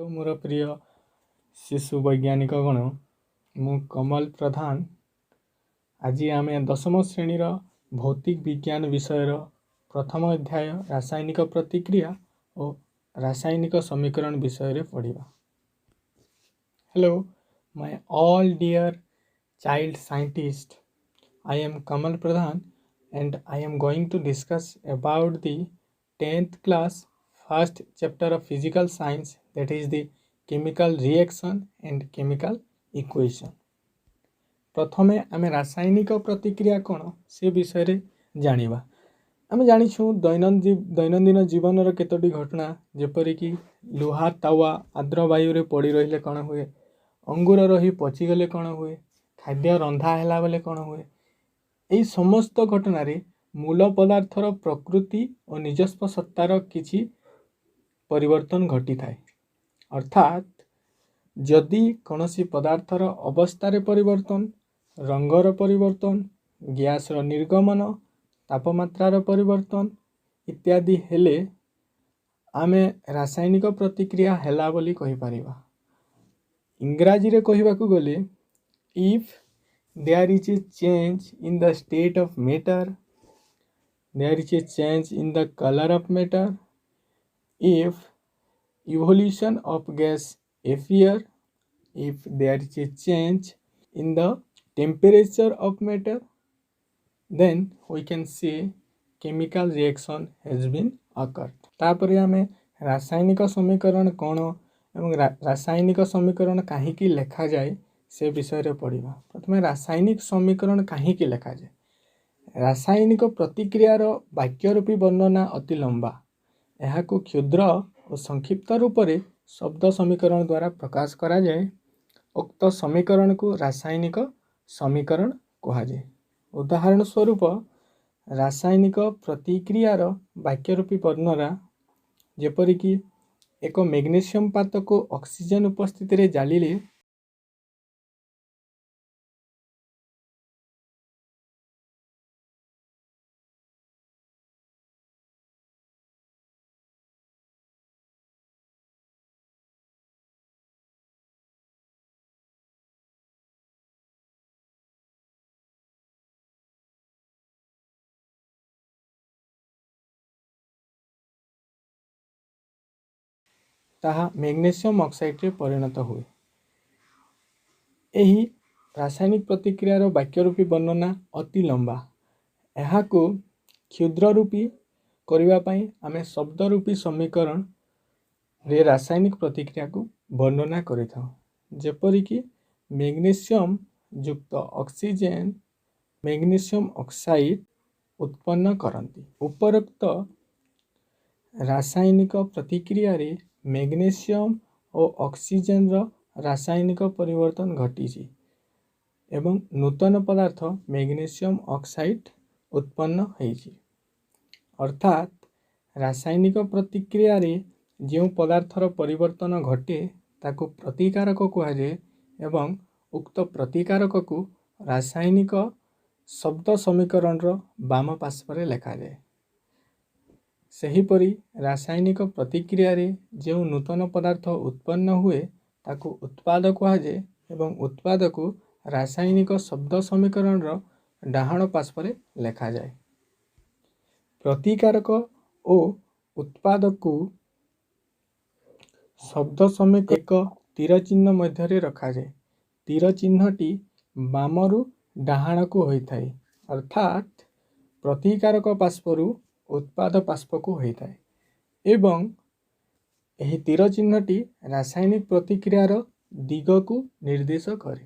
ମୋର ପ୍ରିୟ ଶିଶୁ ବୈଜ୍ଞାନିକଗଣ, ମୁଁ କମଲ ପ୍ରଧାନ। ଆଜି ଆମେ ଦଶମ ଶ୍ରେଣୀର ଭୌତିକ ବିଜ୍ଞାନ ବିଷୟର ପ୍ରଥମ ଅଧ୍ୟାୟ ରାସାୟନିକ ପ୍ରତିକ୍ରିୟା ଓ ରାସାୟନିକ ସମୀକରଣ ବିଷୟରେ ପଢ଼ିବା। Hello, my all dear child scientist. I am Kamal Pradhan and I am going to discuss about the 10th class first chapter of physical science, that is the chemical reaction and chemical equation. ପ୍ରଥମେ ଆମେ ରାସାୟନିକ ପ୍ରତିକ୍ରିୟା କ'ଣ ସେ ବିଷୟରେ ଜାଣିବା। ଆମେ ଜାଣିଛୁ, ଦୈନନ୍ଦିନ ଜୀବନର କେତୋଟି ଘଟଣା, ଯେପରିକି ଲୁହା ତାୱା ଆର୍ଦ୍ର ବାୟୁରେ ପଡ଼ି ରହିଲେ କ'ଣ ହୁଏ, ଅଙ୍ଗୁର ରହି ପଚିଗଲେ କ'ଣ ହୁଏ, ଖାଦ୍ୟ ରନ୍ଧା ହେଲା ବେଳେ କ'ଣ ହୁଏ। ଏହି ସମସ୍ତ ଘଟଣାରେ ମୂଳ ପଦାର୍ଥର ପ୍ରକୃତି ଓ ନିଜସ୍ୱ ସତ୍ତାର କିଛି ପରିବର୍ତ୍ତନ ଘଟିଥାଏ। ଅର୍ଥାତ୍ ଯଦି କୌଣସି ପଦାର୍ଥର ଅବସ୍ଥାରେ ପରିବର୍ତ୍ତନ, ରଙ୍ଗର ପରିବର୍ତ୍ତନ, ଗ୍ୟାସର ନିର୍ଗମନ, ତାପମାତ୍ରାର ପରିବର୍ତ୍ତନ ଇତ୍ୟାଦି ହେଲେ ଆମେ ରାସାୟନିକ ପ୍ରତିକ୍ରିୟା ହେଲା ବୋଲି କହିପାରିବା। ଇଂରାଜୀରେ କହିବାକୁ ଗଲେ, if there is a change in the state of matter, there is a change in the color of matter, if evolution of gas appear, if there is a change in the temperature of matter, then we can say chemical reaction has been occurred. ତାପରେ ଆମେ ରାସାୟନିକ ସମୀକରଣ କ'ଣ ଏବଂ ରାସାୟନିକ ସମୀକରଣ କାହିଁକି ଲେଖାଯାଏ ସେ ବିଷୟରେ ପଢ଼ିବା। ପ୍ରଥମେ ରାସାୟନିକ ସମୀକରଣ କାହିଁକି ଲେଖାଯାଏ? ରାସାୟନିକ ପ୍ରତିକ୍ରିୟାର ବାକ୍ୟରୂପୀ ବର୍ଣ୍ଣନା ଅତି ଲମ୍ବା। ଏହାକୁ କ୍ଷୁଦ୍ର ଓ ସଂକ୍ଷିପ୍ତ ରୂପରେ ଶବ୍ଦ ସମୀକରଣ ଦ୍ୱାରା ପ୍ରକାଶ କରାଯାଏ। ଉକ୍ତ ସମୀକରଣକୁ ରାସାୟନିକ ସମୀକରଣ କୁହାଯାଏ। ଉଦାହରଣ ସ୍ୱରୂପ, ରାସାୟନିକ ପ୍ରତିକ୍ରିୟାର ବାକ୍ୟରୂପୀ ବର୍ଣ୍ଣନା, ଯେପରିକି ଏକ ମ୍ୟାଗ୍ନେସିୟମ ପାତକୁ ଅକ୍ସିଜେନ ଉପସ୍ଥିତିରେ ଜାଳିଲେ ତାହା ମ୍ୟାଗ୍ନେସିୟମ ଅକ୍ସାଇଡ଼ରେ ପରିଣତ ହୁଏ। ଏହି ରାସାୟନିକ ପ୍ରତିକ୍ରିୟାର ବାକ୍ୟରୂପୀ ବର୍ଣ୍ଣନା ଅତି ଲମ୍ବା। ଏହାକୁ କ୍ଷୁଦ୍ର ରୂପୀ କରିବା ପାଇଁ ଆମେ ଶବ୍ଦ ରୂପୀ ସମୀକରଣରେ ରାସାୟନିକ ପ୍ରତିକ୍ରିୟାକୁ ବର୍ଣ୍ଣନା କରିଥାଉ, ଯେପରିକି ମ୍ୟାଗ୍ନେସିୟମ ଯୁକ୍ତ ଅକ୍ସିଜେନ ମ୍ୟାଗ୍ନେସିୟମ ଅକ୍ସାଇଡ଼ ଉତ୍ପନ୍ନ କରନ୍ତି। ଉପରୋକ୍ତ ରାସାୟନିକ ପ୍ରତିକ୍ରିୟାରେ ମ୍ୟାଗ୍ନେସିୟମ ଓ ଅକ୍ସିଜେନର ରାସାୟନିକ ପରିବର୍ତ୍ତନ ଘଟିଛି ଏବଂ ନୂତନ ପଦାର୍ଥ ମ୍ୟାଗ୍ନେସିୟମ ଅକ୍ସାଇଡ଼ ଉତ୍ପନ୍ନ ହେଇଛି। ଅର୍ଥାତ୍ ରାସାୟନିକ ପ୍ରତିକ୍ରିୟାରେ ଯେଉଁ ପଦାର୍ଥର ପରିବର୍ତ୍ତନ ଘଟେ, ତାକୁ ପ୍ରତିକାରକ କୁହାଯାଏ ଏବଂ ଉକ୍ତ ପ୍ରତିକାରକକୁ ରାସାୟନିକ ଶବ୍ଦ ସମୀକରଣର ବାମ ପାର୍ଶ୍ୱରେ ଲେଖାଯାଏ। ସେହିପରି ରାସାୟନିକ ପ୍ରତିକ୍ରିୟାରେ ଯେଉଁ ନୂତନ ପଦାର୍ଥ ଉତ୍ପନ୍ନ ହୁଏ, ତାକୁ ଉତ୍ପାଦ କୁହାଯାଏ ଏବଂ ଉତ୍ପାଦକୁ ରାସାୟନିକ ଶବ୍ଦ ସମୀକରଣର ଡାହାଣ ପାର୍ଶ୍ୱରେ ଲେଖାଯାଏ। ପ୍ରତିକାରକ ଓ ଉତ୍ପାଦକୁ ଶବ୍ଦ ସମୀକ ଏକ ତୀର ଚିହ୍ନ ମଧ୍ୟରେ ରଖାଯାଏ। ତୀର ଚିହ୍ନଟି ବାମରୁ ଡାହାଣକୁ ହୋଇଥାଏ, ଅର୍ଥାତ୍ ପ୍ରତିକାରକ ପାର୍ଶ୍ୱରୁ ଉତ୍ପାଦ ପାର୍ଶ୍ୱକୁ ହୋଇଥାଏ ଏବଂ ଏହି ତୀର ଚିହ୍ନଟି ରାସାୟନିକ ପ୍ରତିକ୍ରିୟାର ଦିଗକୁ ନିର୍ଦ୍ଦେଶ କରେ।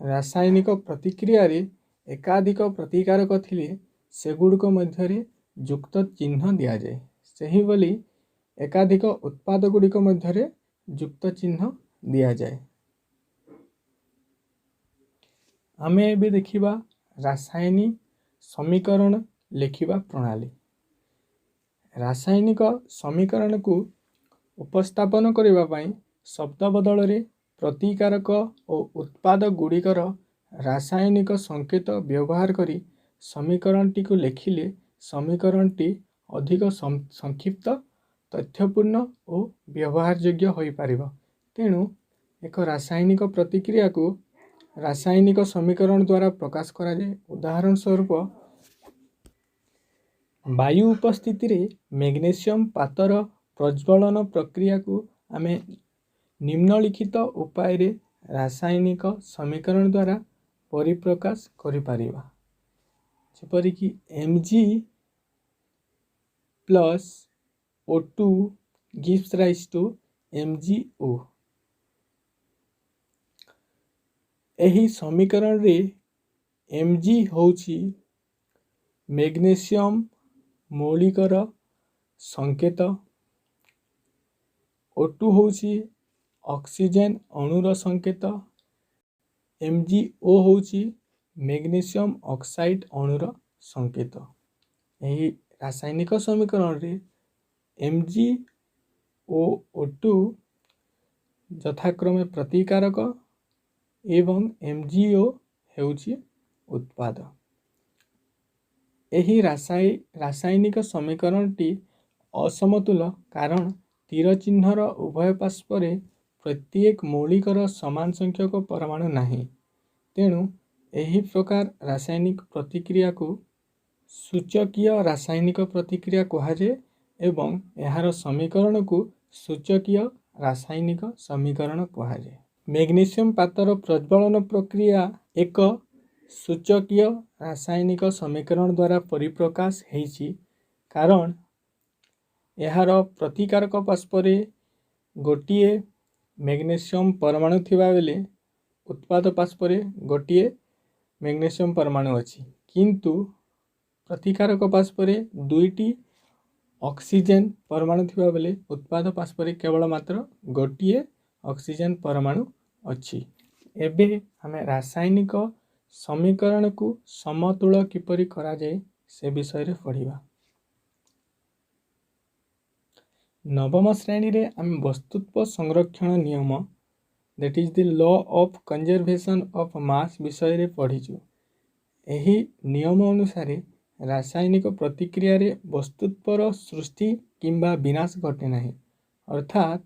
ରାସାୟନିକ ପ୍ରତିକ୍ରିୟାରେ ଏକାଧିକ ପ୍ରତିକାରକ ଥିଲେ ସେଗୁଡ଼ିକ ମଧ୍ୟରେ ଯୁକ୍ତ ଚିହ୍ନ ଦିଆଯାଏ। ସେହିଭଳି ଏକାଧିକ ଉତ୍ପାଦ ଗୁଡ଼ିକ ମଧ୍ୟରେ ଯୁକ୍ତ ଚିହ୍ନ ଦିଆଯାଏ। ଆମେ ଏବେ ଦେଖିବା ରାସାୟନିକ ସମୀକରଣ ଲେଖିବା ପ୍ରଣାଳୀ। ରାସାୟନିକ ସମୀକରଣକୁ ଉପସ୍ଥାପନ କରିବା ପାଇଁ ଶବ୍ଦ ବଦଳରେ ପ୍ରତିକାରକ ଓ ଉତ୍ପାଦ ଗୁଡ଼ିକର ରାସାୟନିକ ସଂକେତ ବ୍ୟବହାର କରି ସମୀକରଣଟିକୁ ଲେଖିଲେ ସମୀକରଣଟି ଅଧିକ ସଂକ୍ଷିପ୍ତ ତଥ୍ୟପୂର୍ଣ୍ଣ ଓ ବ୍ୟବହାରଯୋଗ୍ୟ ହୋଇପାରିବ। ତେଣୁ ଏକ ରାସାୟନିକ ପ୍ରତିକ୍ରିୟାକୁ ରାସାୟନିକ ସମୀକରଣ ଦ୍ୱାରା ପ୍ରକାଶ କରାଯାଏ। ଉଦାହରଣ ସ୍ୱରୂପ, ବାୟୁ ଉପସ୍ଥିତିରେ ମ୍ୟାଗ୍ନେସିୟମ୍ ପାତର ପ୍ରଜ୍ୱଳନ ପ୍ରକ୍ରିୟାକୁ ଆମେ ନିମ୍ନଲିଖିତ ଉପାୟରେ ରାସାୟନିକ ସମୀକରଣ ଦ୍ୱାରା ପରିପ୍ରକାଶ କରିପାରିବା, ଯେପରିକି Mg plus O2 gives rise to MgO। ଏହି ସମୀକରଣରେ Mg ହେଉଛି ମ୍ୟାଗ୍ନେସିୟମ୍ ମୌଳିକର ସଂକେତ, O2 ହେଉଛି ଅକ୍ସିଜେନ୍ ଅଣୁର ସଂକେତ, MgO ହେଉଛି ମ୍ୟାଗ୍ନେସିୟମ୍ ଅକ୍ସାଇଡ୍ ଅଣୁର ସଂକେତ। ଏହି ରାସାୟନିକ ସମୀକରଣରେ Mg ଓ O2 ଯଥାକ୍ରମେ ପ୍ରତିକାରକ ଏବଂ MgO ହେଉଛି ଉତ୍ପାଦ। ଏହି ରାସାୟନିକ ସମୀକରଣଟି ଅସମତୁଲ, କାରଣ ତୀର ଚିହ୍ନର ଉଭୟ ପାର୍ଶ୍ୱରେ ପ୍ରତ୍ୟେକ ମୌଳିକର ସମାନ ସଂଖ୍ୟକ ପରମାଣୁ ନାହିଁ। ତେଣୁ ଏହି ପ୍ରକାର ରାସାୟନିକ ପ୍ରତିକ୍ରିୟାକୁ ସୂଚକୀୟ ରାସାୟନିକ ପ୍ରତିକ୍ରିୟା କୁହାଯାଏ ଏବଂ ଏହାର ସମୀକରଣକୁ ସୂଚକୀୟ ରାସାୟନିକ ସମୀକରଣ କୁହାଯାଏ। ମ୍ୟାଗ୍ନେସିୟମ୍ ପାତର ପ୍ରଜ୍ୱଳନ ପ୍ରକ୍ରିୟା ଏକ ସୂଚକୀୟ ରାସାୟନିକ ସମୀକରଣ ଦ୍ୱାରା ପରିପ୍ରକାଶ ହେଇଛି, କାରଣ ଏହାର ପ୍ରତିକାରକ ପାର୍ଶ୍ୱରେ ଗୋଟିଏ ମ୍ୟାଗ୍ନେସିୟମ୍ ପରମାଣୁ ଥିବାବେଳେ ଉତ୍ପାଦ ପାର୍ଶ୍ୱରେ ଗୋଟିଏ ମ୍ୟାଗ୍ନେସିୟମ୍ ପରମାଣୁ ଅଛି, କିନ୍ତୁ ପ୍ରତିକାରକ ପାର୍ଶ୍ୱରେ ଦୁଇଟି ଅକ୍ସିଜେନ୍ ପରମାଣୁ ଥିବାବେଳେ ଉତ୍ପାଦ ପାର୍ଶ୍ୱରେ କେବଳ ମାତ୍ର ଗୋଟିଏ ଅକ୍ସିଜେନ୍ ପରମାଣୁ ଅଛି। ଏବେ ଆମେ ରାସାୟନିକ ସମୀକରଣକୁ ସମତୁଳ କିପରି କରାଯାଏ, ସେ ବିଷୟରେ ପଢ଼ିବା। ନବମ ଶ୍ରେଣୀରେ ଆମେ ବସ୍ତୁତ୍ୱ ସଂରକ୍ଷଣ ନିୟମ, that is the law of conservation of mass ବିଷୟରେ ପଢ଼ିଛୁ। ଏହି ନିୟମ ଅନୁସାରେ ରାସାୟନିକ ପ୍ରତିକ୍ରିୟାରେ ବସ୍ତୁତ୍ୱର ସୃଷ୍ଟି କିମ୍ବା ବିନାଶ ଘଟେ ନାହିଁ। ଅର୍ଥାତ୍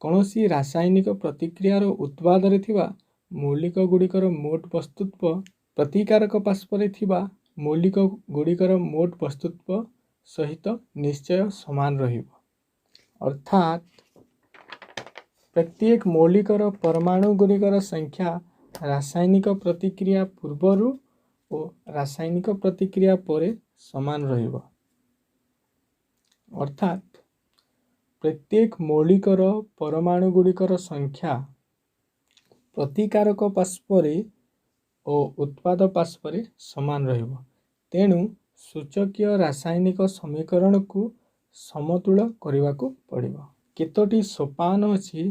କୌଣସି ରାସାୟନିକ ପ୍ରତିକ୍ରିୟାର ଉତ୍ପାଦରେ ଥିବା ମୌଳିକ ଗୁଡ଼ିକର ମୋଟ ବସ୍ତୁତ୍ୱ ପ୍ରତିକାରକ ପାର୍ଶ୍ୱରେ ଥିବା ମୌଳିକ ଗୁଡ଼ିକର ମୋଟ ବସ୍ତୁତ୍ୱ ସହିତ ନିଶ୍ଚୟ ସମାନ ରହିବ। ଅର୍ଥାତ୍ ପ୍ରତ୍ୟେକ ମୌଳିକର ପରମାଣୁ ଗୁଡ଼ିକର ସଂଖ୍ୟା ରାସାୟନିକ ପ୍ରତିକ୍ରିୟା ପୂର୍ବରୁ ଓ ରାସାୟନିକ ପ୍ରତିକ୍ରିୟା ପରେ ସମାନ ରହିବ। ଅର୍ଥାତ୍ ପ୍ରତ୍ୟେକ ମୌଳିକର ପରମାଣୁ ଗୁଡ଼ିକର ସଂଖ୍ୟା ପ୍ରତିକାରକ ପାର୍ଶ୍ୱରେ ଓ ଉତ୍ପାଦ ପାର୍ଶ୍ୱରେ ସମାନ ରହିବ। ତେଣୁ ସୂଚକୀୟ ରାସାୟନିକ ସମୀକରଣକୁ ସମତୁଳ କରିବାକୁ ପଡ଼ିବ। କେତୋଟି ସୋପାନ ଅଛି,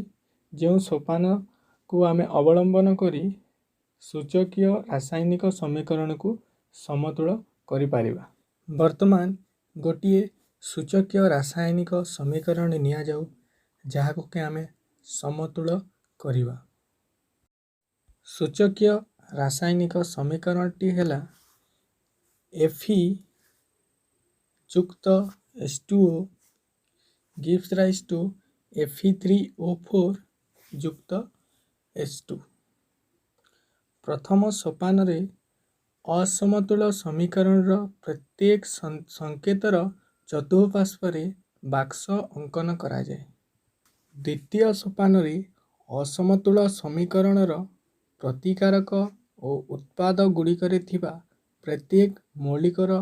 ଯେଉଁ ସୋପାନକୁ ଆମେ ଅବଲମ୍ବନ କରି ସୂଚକୀୟ ରାସାୟନିକ ସମୀକରଣକୁ ସମତୁଳ କରିପାରିବା। ବର୍ତ୍ତମାନ ଗୋଟିଏ ସୂଚକୀୟ ରାସାୟନିକ ସମୀକରଣ ନିଆଯାଉ, ଯାହାକୁ କି ଆମେ ସମତୁଳ କରିବା। ସୂଚକୀୟ ରାସାୟନିକ ସମୀକରଣଟି ହେଲା Fe ଯୁକ୍ତ H2O gives rise to Fe3O4 ଯୁକ୍ତ H2। ପ୍ରଥମ ସୋପାନରେ ଅସମତୁଳ ସମୀକରଣର ପ୍ରତ୍ୟେକ ସଂକେତର ଚତୁଃପାର୍ଶ୍ୱରେ ବାକ୍ସ ଅଙ୍କନ କରାଯାଏ। ଦ୍ୱିତୀୟ ସୋପାନରେ ଅସମତୁଳ ସମୀକରଣର ପ୍ରତିକାରକ ଓ ଉତ୍ପାଦ ଗୁଡ଼ିକରେ ଥିବା ପ୍ରତ୍ୟେକ ମୌଳିକର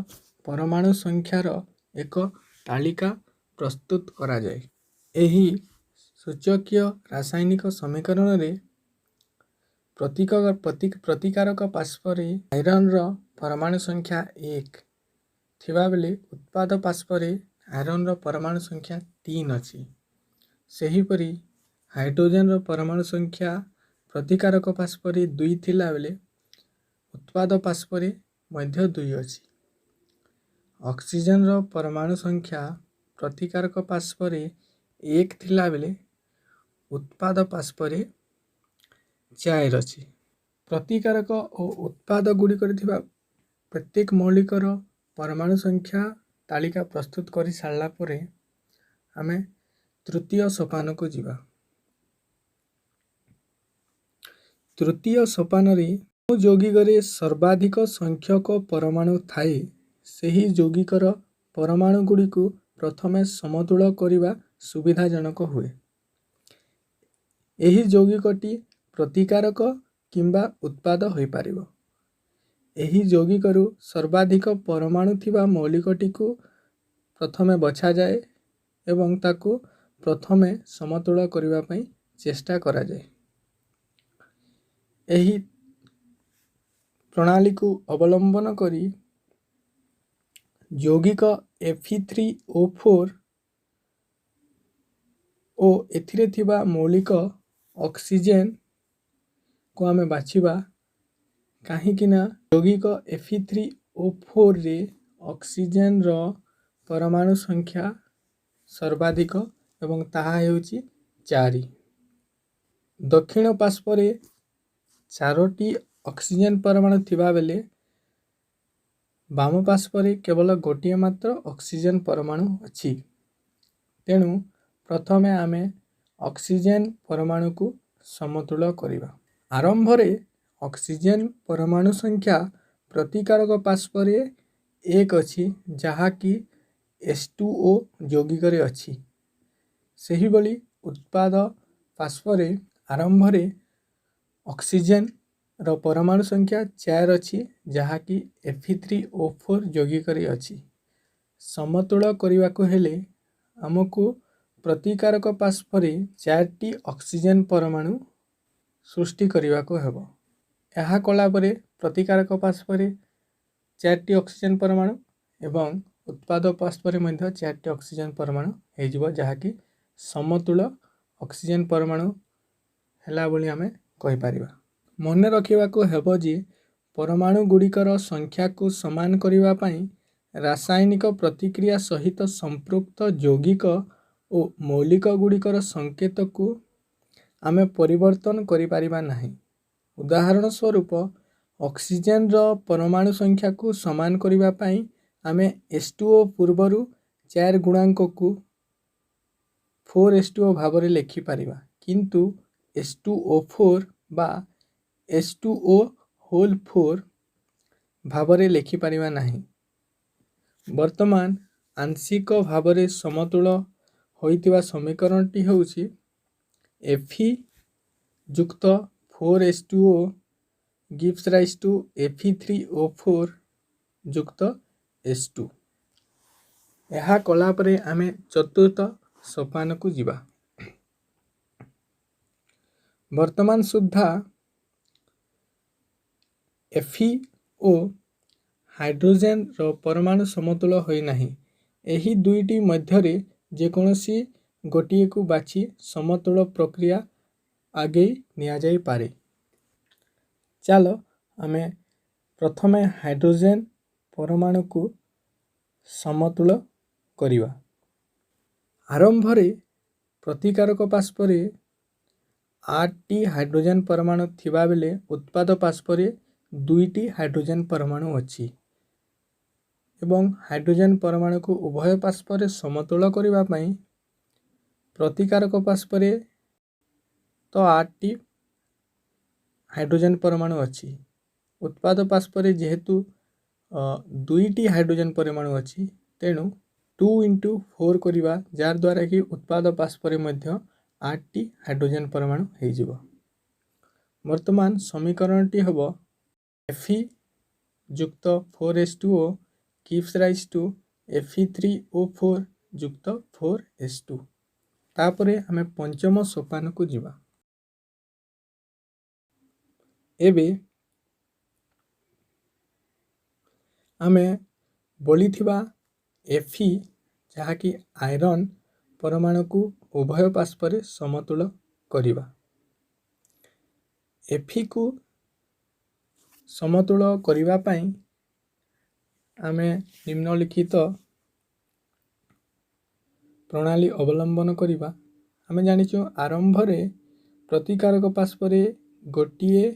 ପରମାଣୁ ସଂଖ୍ୟାର ଏକ ତାଲିକା ପ୍ରସ୍ତୁତ କରାଯାଏ। ଏହି ସୂଚକୀୟ ରାସାୟନିକ ସମୀକରଣରେ ପ୍ରତିକାରକ ପାର୍ଶ୍ୱରେ ଆଇରନ୍ର ପରମାଣୁ ସଂଖ୍ୟା 1 ଥିବାବେଳେ ଉତ୍ପାଦ ପାର୍ଶ୍ୱରେ ଆଇରନ୍ର ପରମାଣୁ ସଂଖ୍ୟା 3 ଅଛି। ସେହିପରି ହାଇଡ୍ରୋଜେନ୍ର ପରମାଣୁ ସଂଖ୍ୟା ପ୍ରତିକାରକ ପାର୍ଶ୍ୱରେ 2 ଥିଲାବେଳେ ଉତ୍ପାଦ ପାର୍ଶ୍ୱରେ ମଧ୍ୟ 2 ଅଛି। ଅକ୍ସିଜେନ୍ର ପରମାଣୁ ସଂଖ୍ୟା ପ୍ରତିକାରକ ପାର୍ଶ୍ୱରେ 1 ଥିଲାବେଳେ ଉତ୍ପାଦ ପାର୍ଶ୍ୱରେ 4 ଅଛି। ପ୍ରତିକାରକ ଓ ଉତ୍ପାଦ ଗୁଡ଼ିକରେ ଥିବା ପ୍ରତ୍ୟେକ ମୌଳିକର ପରମାଣୁ ସଂଖ୍ୟା ତାଲିକା ପ୍ରସ୍ତୁତ କରିସାରିଲା ପରେ ଆମେ ତୃତୀୟ ସୋପାନକୁ ଯିବା। ତୃତୀୟ ସୋପାନରେ ଯେଉଁ ଯୌଗିକରେ ସର୍ବାଧିକ ସଂଖ୍ୟକ ପରମାଣୁ ଥାଏ, ସେହି ଯୌଗିକର ପରମାଣୁଗୁଡ଼ିକୁ ପ୍ରଥମେ ସମତୁଲ କରିବା ସୁବିଧାଜନକ ହୁଏ। ଏହି ଯୌଗିକଟି ପ୍ରତିକାରକ କିମ୍ବା ଉତ୍ପାଦ ହୋଇପାରିବ। ଏହି ଯୌଗିକରୁ ସର୍ବାଧିକ ପରମାଣୁ ଥିବା ମୌଳିକଟିକୁ ପ୍ରଥମେ ବଛାଯାଏ ଏବଂ ତାକୁ ପ୍ରଥମେ ସମତୁଲ କରିବା ପାଇଁ ଚେଷ୍ଟା କରାଯାଏ। ଏହି ପ୍ରଣାଳୀକୁ ଅବଲମ୍ବନ କରି ଯୌଗିକ Fe3O4 ଓ ଏଥିରେ ଥିବା ମୌଳିକ ଅକ୍ସିଜେନକୁ ଆମେ ବାଛିବା, କାହିଁକି ନା ଯୌଗିକ Fe3O4ରେ ଅକ୍ସିଜେନର ପରମାଣୁ ସଂଖ୍ୟା ସର୍ବାଧିକ ଏବଂ ତାହା ହେଉଛି 4। ଦକ୍ଷିଣ ପାର୍ଶ୍ୱରେ 4ଟି ଅକ୍ସିଜେନ ପରମାଣୁ ଥିବାବେଳେ ବାମ ପାର୍ଶ୍ୱରେ କେବଳ ଗୋଟିଏ ମାତ୍ର ଅକ୍ସିଜେନ ପରମାଣୁ ଅଛି। ତେଣୁ ପ୍ରଥମେ ଆମେ ଅକ୍ସିଜେନ ପରମାଣୁକୁ ସମତୁଲ କରିବା। ଆରମ୍ଭରେ ଅକ୍ସିଜେନ ପରମାଣୁ ସଂଖ୍ୟା ପ୍ରତିକାରକ ପାର୍ଶ୍ୱରେ 1 ଅଛି, ଯାହାକି H2O ଯୌଗିକରେ ଅଛି। ସେହିଭଳି ଉତ୍ପାଦ ପାର୍ଶ୍ୱରେ ଆରମ୍ଭରେ ଅକ୍ସିଜେନର ପରମାଣୁ ସଂଖ୍ୟା 4 ଅଛି, ଯାହାକି Fe3O4 ଯୌଗିକରେ ଅଛି। ସମତୁଲ କରିବାକୁ ହେଲେ ଆମକୁ ପ୍ରତିକାରକ ପାର୍ଶ୍ୱରେ 4ଟି ଅକ୍ସିଜେନ ପରମାଣୁ ସୃଷ୍ଟି କରିବାକୁ ହେବ। ଏହା କଲା ପରେ ପ୍ରତିକାରକ ପାର୍ଶ୍ୱରେ 4ଟି ଅକ୍ସିଜେନ ପରମାଣୁ ଏବଂ ଉତ୍ପାଦ ପାର୍ଶ୍ୱରେ ମଧ୍ୟ 4ଟି ଅକ୍ସିଜେନ ପରମାଣୁ ହେଇଯିବ, ଯାହାକି ସମତୁଲ ଅକ୍ସିଜେନ ପରମାଣୁ ହେଲା ବୋଲି ଆମେ କହିପାରିବା। ମନେ ରଖିବାକୁ ହେବ ଯେ ପରମାଣୁ ଗୁଡ଼ିକର ସଂଖ୍ୟାକୁ ସମାନ କରିବା ପାଇଁ ରାସାୟନିକ ପ୍ରତିକ୍ରିୟା ସହିତ ସମ୍ପୃକ୍ତ ଯୌଗିକ ଓ ମୌଳିକ ଗୁଡ଼ିକର ସଂକେତକୁ ଆମେ ପରିବର୍ତ୍ତନ କରିପାରିବା ନାହିଁ। ଉଦାହରଣ ସ୍ୱରୂପ, ଅକ୍ସିଜେନର ପରମାଣୁ ସଂଖ୍ୟାକୁ ସମାନ କରିବା ପାଇଁ ଆମେ H2O ପୂର୍ବରୁ 4 ଗୁଣାଙ୍କକୁ 4H2O ଭାବରେ ଲେଖିପାରିବା, କିନ୍ତୁ H2O4 ବା H2O⁴ ଭାବରେ ଲେଖିପାରିବା ନାହିଁ। ବର୍ତ୍ତମାନ ଆଂଶିକ ଭାବରେ ସମତୁଲ ହୋଇଥିବା ସମୀକରଣଟି ହେଉଛି Fe ଯୁକ୍ତ 4H2O gives rise to Fe3O4 ଯୁକ୍ତ H2। ଏହା କଲା ପରେ ଆମେ ଚତୁର୍ଥ ସୋପାନକୁ ଯିବା। ବର୍ତ୍ତମାନ ସୁଦ୍ଧା Fe ଓ ହାଇଡ୍ରୋଜେନର ପରମାଣୁ ସମତୁଲ ହୋଇନାହିଁ। ଏହି ଦୁଇଟି ମଧ୍ୟରେ ଯେକୌଣସି ଗୋଟିଏକୁ ବାଛି ସମତୁଲ ପ୍ରକ୍ରିୟା ଆଗେଇ ନିଆଯାଇପାରେ। ଚାଲ ଆମେ ପ୍ରଥମେ ହାଇଡ୍ରୋଜେନ ପରମାଣୁକୁ ସମତୁଲ କରିବା। ଆରମ୍ଭରେ ପ୍ରତିକାରକ ପାର୍ଶ୍ୱରେ 8ଟି ହାଇଡ୍ରୋଜେନ ପରମାଣୁ ଥିବାବେଳେ ଉତ୍ପାଦ ପାର୍ଶ୍ୱରେ 2ଟି ହାଇଡ୍ରୋଜେନ ପରମାଣୁ ଅଛି ଏବଂ ହାଇଡ୍ରୋଜେନ ପରମାଣୁକୁ ଉଭୟ ପାର୍ଶ୍ୱରେ ସମତୁଲ କରିବା ପାଇଁ ପ୍ରତିକାରକ ପାର୍ଶ୍ୱରେ ତ 8ଟି ହାଇଡ୍ରୋଜେନ ପରମାଣୁ ଅଛି, ଉତ୍ପାଦ ପାର୍ଶ୍ୱରେ ଯେହେତୁ 2ଟି ହାଇଡ୍ରୋଜେନ ପରମାଣୁ ଅଛି, ତେଣୁ 2 ଇଣ୍ଟୁ 4 କରିବା, ଯାହାଦ୍ୱାରା କି ଉତ୍ପାଦ ପାର୍ଶ୍ୱରେ ମଧ୍ୟ 8ଟି ହାଇଡ୍ରୋଜେନ ପରମାଣୁ ହେଇଯିବ। ବର୍ତ୍ତମାନ ସମୀକରଣଟି ହେବ Fe ଯୁକ୍ତ 4H2O gives rise to Fe3O4 ଯୁକ୍ତ 4H2। ତାପରେ ଆମେ ପଞ୍ଚମ ସୋପାନକୁ ଯିବା। ଏବେ ଆମେ ବଳିଥିବା Fe, ଯାହାକି ଆଇରନ୍ ପରମାଣୁକୁ ଉଭୟ ପାର୍ଶ୍ୱରେ ସମତୁଲ କରିବା। Feକୁ ସମତୁଲ କରିବା ପାଇଁ ଆମେ ନିମ୍ନଲିଖିତ ପ୍ରଣାଳୀ ଅବଲମ୍ବନ କରିବା। ଆମେ ଜାଣିଛୁ, ଆରମ୍ଭରେ ପ୍ରତିକାରକ ପାର୍ଶ୍ୱରେ ଗୋଟିଏ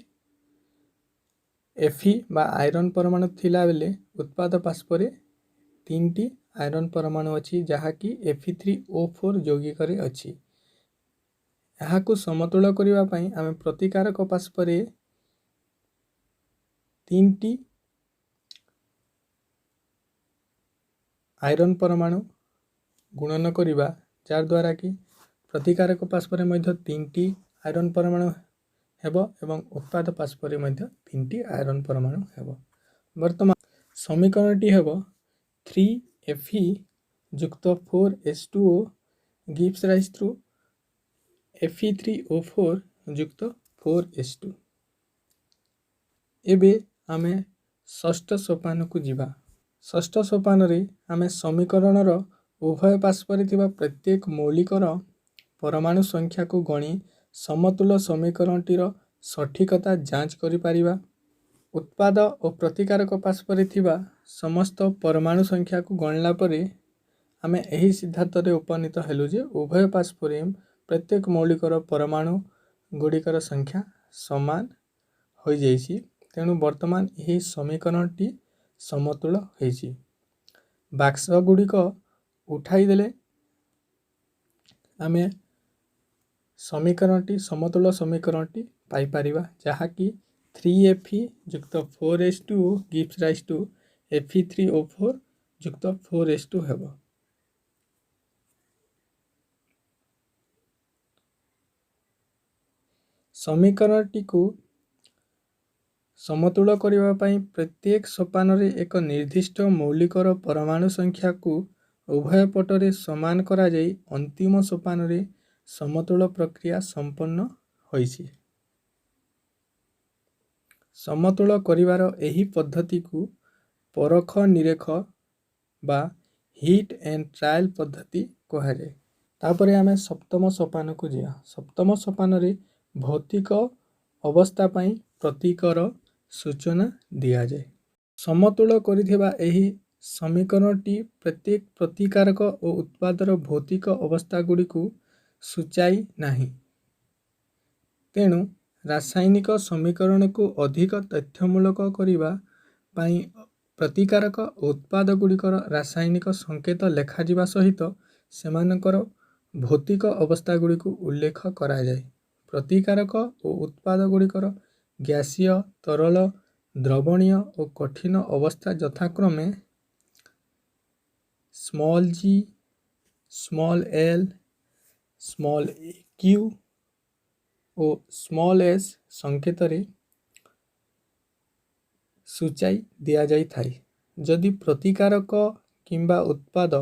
Fe ବା ଆଇରନ୍ ପରମାଣୁ ଥିଲାବେଳେ ଉତ୍ପାଦ ପାର୍ଶ୍ୱରେ 3ଟି ଆଇରନ୍ ପରମାଣୁ ଅଛି, ଯାହାକି Fe3O4 ଯୌଗିକରେ ଅଛି। ଏହାକୁ ସମତୁଲ କରିବା ପାଇଁ ଆମେ ପ୍ରତିକାରକ ପାର୍ଶ୍ୱରେ 3ଟି ଆଇରନ୍ ପରମାଣୁ ଗୁଣନ କରିବା, ଯାହାଦ୍ୱାରା କି ପ୍ରତିକାରକ ପାର୍ଶ୍ୱରେ ମଧ୍ୟ 3ଟି ଆଇରନ୍ ପରମାଣୁ ହେବ ଏବଂ ଉତ୍ପାଦ ପାର୍ଶ୍ୱରେ ମଧ୍ୟ 3ଟି ଆଇରନ୍ ପରମାଣୁ ହେବ। ବର୍ତ୍ତମାନ ସମୀକରଣଟି ହେବ 3Fe ଯୁକ୍ତ 4H2O gives rise to Fe3O4 ଯୁକ୍ତ 4H2। ଏବେ ଆମେ ଷଷ୍ଠ ସୋପାନକୁ ଯିବା। ଷଷ୍ଠ ସୋପାନରେ ଆମେ ସମୀକରଣର ଉଭୟ ପାର୍ଶ୍ୱରେ ଥିବା ପ୍ରତ୍ୟେକ ମୌଳିକର ପରମାଣୁ ସଂଖ୍ୟାକୁ ଗଣି ସମତୁଲ ସମୀକରଣଟିର ସଠିକତା ଯାଞ୍ଚ କରିପାରିବା। ଉତ୍ପାଦ ଓ ପ୍ରତିକାରକ ପାର୍ଶ୍ୱରେ ଥିବା ସମସ୍ତ ପରମାଣୁ ସଂଖ୍ୟାକୁ ଗଣିଲା ପରେ ଆମେ ଏହି ସିଦ୍ଧାନ୍ତରେ ଉପନୀତ ହେଲୁ ଯେ ଉଭୟ ପାର୍ଶ୍ୱରେ ପ୍ରତ୍ୟେକ ମୌଳିକର ପରମାଣୁ ଗୁଡ଼ିକର ସଂଖ୍ୟା ସମାନ ହୋଇଯାଇଛି। ତେଣୁ ବର୍ତ୍ତମାନ ଏହି ସମୀକରଣଟି ସମତୁଲ ହୋଇଛି। ବାକ୍ସ ଗୁଡ଼ିକ ଉଠାଇ ଦେଲେ ଆମେ ସମୀକରଣଟି, ସମତୁଲ ସମୀକରଣଟି ପାଇପାରିବା, ଯାହାକି 3Fe ଯୁକ୍ତ 4H2O gives rise to Fe3O4 ଯୁକ୍ତ 4H2 ହେବ। ସମୀକରଣଟିକୁ ସମତୁଲ କରିବା ପାଇଁ ପ୍ରତ୍ୟେକ ସୋପାନରେ ଏକ ନିର୍ଦ୍ଦିଷ୍ଟ ମୌଳିକର ପରମାଣୁ ସଂଖ୍ୟାକୁ ଉଭୟ ପଟରେ ସମାନ କରାଯାଇ ଅନ୍ତିମ ସୋପାନରେ ସମତୁଲ ପ୍ରକ୍ରିୟା ସମ୍ପନ୍ନ ହୋଇଛି। ସମତୁଳ କରିବାର ଏହି ପଦ୍ଧତିକୁ ପରଖ ନିରେଖ ବା ହିଟ୍ ଆଣ୍ଡ ଟ୍ରାଏଲ୍ ପଦ୍ଧତି କୁହାଯାଏ। ତାପରେ ଆମେ ସପ୍ତମ ସୋପାନକୁ ଯିବା। ସପ୍ତମ ସୋପାନରେ ଭୌତିକ ଅବସ୍ଥା ପାଇଁ ପ୍ରତୀକର ସୂଚନା ଦିଆଯାଏ। ସମତୁଳ କରିଥିବା ଏହି ସମୀକରଣଟି ପ୍ରତ୍ୟେକ ପ୍ରତିକାରକ ଓ ଉତ୍ପାଦର ଭୌତିକ ଅବସ୍ଥାଗୁଡ଼ିକୁ ସୂଚାଇ ନାହିଁ। ତେଣୁ ରାସାୟନିକ ସମୀକରଣକୁ ଅଧିକ ତଥ୍ୟମୂଳକ କରିବା ପାଇଁ ପ୍ରତିକାରକ ଓ ଉତ୍ପାଦଗୁଡ଼ିକର ରାସାୟନିକ ସଂକେତ ଲେଖାଯିବା ସହିତ ସେମାନଙ୍କର ଭୌତିକ ଅବସ୍ଥାଗୁଡ଼ିକୁ ଉଲ୍ଲେଖ କରାଯାଏ। ପ୍ରତିକାରକ ଓ ଉତ୍ପାଦଗୁଡ଼ିକର ଗ୍ୟାସୀୟ, ତରଳ, ଦ୍ରବଣୀୟ ଓ କଠିନ ଅବସ୍ଥା ଯଥାକ୍ରମେ small g, small l, small q ଓ ସ୍ମଲ୍ ଏସ୍ ସଂକେତରେ ସୂଚାଇ ଦିଆଯାଇଥାଏ। ଯଦି ପ୍ରତିକାରକ କିମ୍ବା ଉତ୍ପାଦ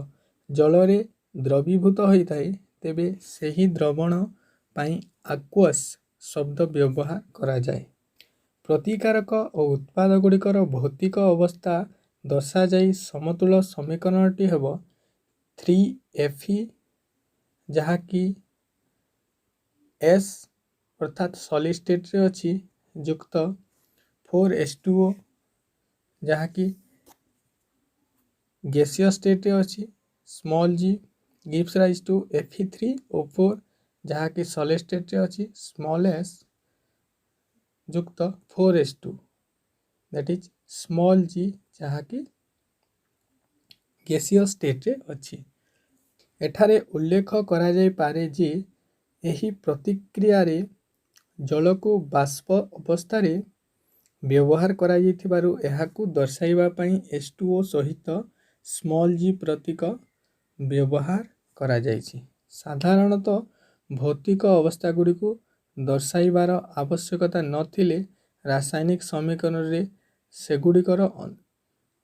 ଜଳରେ ଦ୍ରବୀଭୂତ ହୋଇଥାଏ, ତେବେ ସେହି ଦ୍ରବଣ ପାଇଁ ଆକ୍ୱସ୍ ଶବ୍ଦ ବ୍ୟବହାର କରାଯାଏ। ପ୍ରତିକାରକ ଓ ଉତ୍ପାଦଗୁଡ଼ିକର ଭୌତିକ ଅବସ୍ଥା ଦର୍ଶାଯାଇ ସମତୁଲ ସମୀକରଣଟି ହେବ 3Fe, ଯାହାକି ଏସ୍ ଅର୍ଥାତ୍ ସଲିଡ୍ ଷ୍ଟେଟ୍ରେ ଅଛି, ଯୁକ୍ତ 4H2O, ଯାହାକି ଗ୍ୟାସିୟସ୍ ଷ୍ଟେଟ୍ରେ ଅଛି, small g gives rise to Fe3O4, ଯାହାକି ସଲିଡ୍ ଷ୍ଟେଟ୍ରେ ଅଛି, ସ୍ମଲ୍ ଏସ୍ ଯୁକ୍ତ 4H2, that is small g, ଯାହାକି ଗ୍ୟାସିୟସ୍ ଷ୍ଟେଟ୍ରେ ଅଛି। ଏଠାରେ ଉଲ୍ଲେଖ କରାଯାଇପାରେ ଯେ ଏହି ପ୍ରତିକ୍ରିୟାରେ ଜଳକୁ ବାଷ୍ପ ଅବସ୍ଥାରେ ବ୍ୟବହାର କରାଯାଇଥିବାରୁ ଏହାକୁ ଦର୍ଶାଇବା ପାଇଁ H2O ସହିତ ସ୍ମଲ୍ ଜି ପ୍ରତୀକ ବ୍ୟବହାର କରାଯାଇଛି। ସାଧାରଣତଃ ଭୌତିକ ଅବସ୍ଥାଗୁଡ଼ିକୁ ଦର୍ଶାଇବାର ଆବଶ୍ୟକତା ନଥିଲେ ରାସାୟନିକ ସମୀକରଣରେ ସେଗୁଡ଼ିକର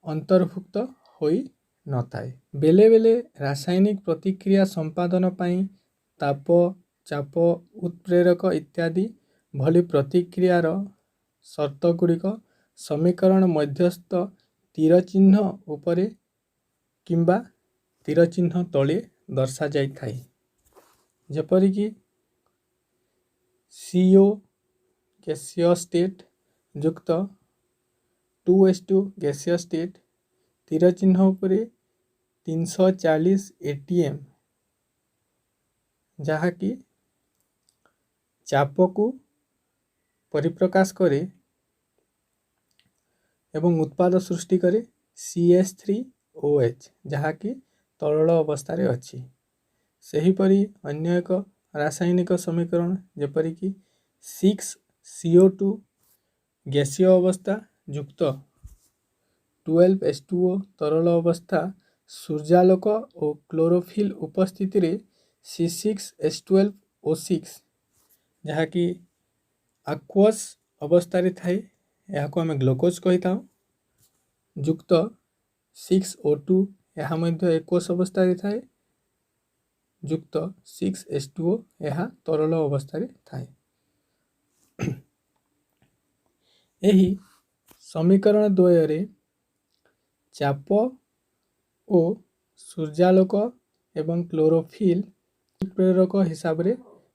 ଅନ୍ତର୍ଭୁକ୍ତ ହୋଇନଥାଏ। ବେଳେବେଳେ ରାସାୟନିକ ପ୍ରତିକ୍ରିୟା ସମ୍ପାଦନ ପାଇଁ ତାପ, ଚାପ, ଉତ୍ପ୍ରେରକ ଇତ୍ୟାଦି ଭଳି ପ୍ରତିକ୍ରିୟାର ସର୍ତ୍ତଗୁଡ଼ିକ ସମୀକରଣ ମଧ୍ୟସ୍ଥ ତୀର ଚିହ୍ନ ଉପରେ କିମ୍ବା ତୀର ଚିହ୍ନ ତଳେ ଦର୍ଶାଯାଇଥାଏ, ଯେପରିକି CO gaseous state ଯୁକ୍ତ 2H2 gaseous state ତୀର ଚିହ୍ନ ଉପରେ 340 ATM, ଯାହାକି ଚାପକୁ ପରିପ୍ରକାଶ କରେ ଏବଂ ଉତ୍ପାଦ ସୃଷ୍ଟି କରେ CH3OH, ଯାହାକି ତରଳ ଅବସ୍ଥାରେ ଅଛି। ସେହିପରି ଅନ୍ୟ ଏକ ରାସାୟନିକ ସମୀକରଣ, ଯେପରିକି 6 CO2 ଗ୍ୟାସୀୟ ଅବସ୍ଥା ଯୁକ୍ତ 12 H2O ତରଳ ଅବସ୍ଥା, ସୂର୍ଯ୍ୟାଲୋକ ଓ କ୍ଲୋରୋଫିଲ୍ ଉପସ୍ଥିତିରେ C6H12O6, ଯାହାକି ଆକ୍ୱସ୍ ଅବସ୍ଥାରେ ଥାଏ, ଏହାକୁ ଆମେ ଗ୍ଲୁକୋଜ୍ କହିଥାଉ, ଯୁକ୍ତ 6 O2, ଏହା ମଧ୍ୟ ଏକ୍ୱସ୍ ଅବସ୍ଥାରେ ଥାଏ, ଯୁକ୍ତ 6 H2O, ଏହା ତରଳ ଅବସ୍ଥାରେ ଥାଏ। ଏହି ସମୀକରଣ ଦ୍ୱୟରେ ଚାପ ଓ ସୂର୍ଯ୍ୟାଲୋକ ଏବଂ କ୍ଲୋରୋଫିଲ୍ ପ୍ରେରକ ହିସାବରେ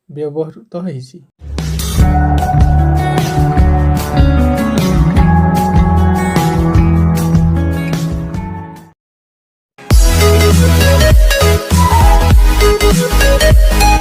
ବ୍ୟବହୃତ ହେଇଛି। Thank you.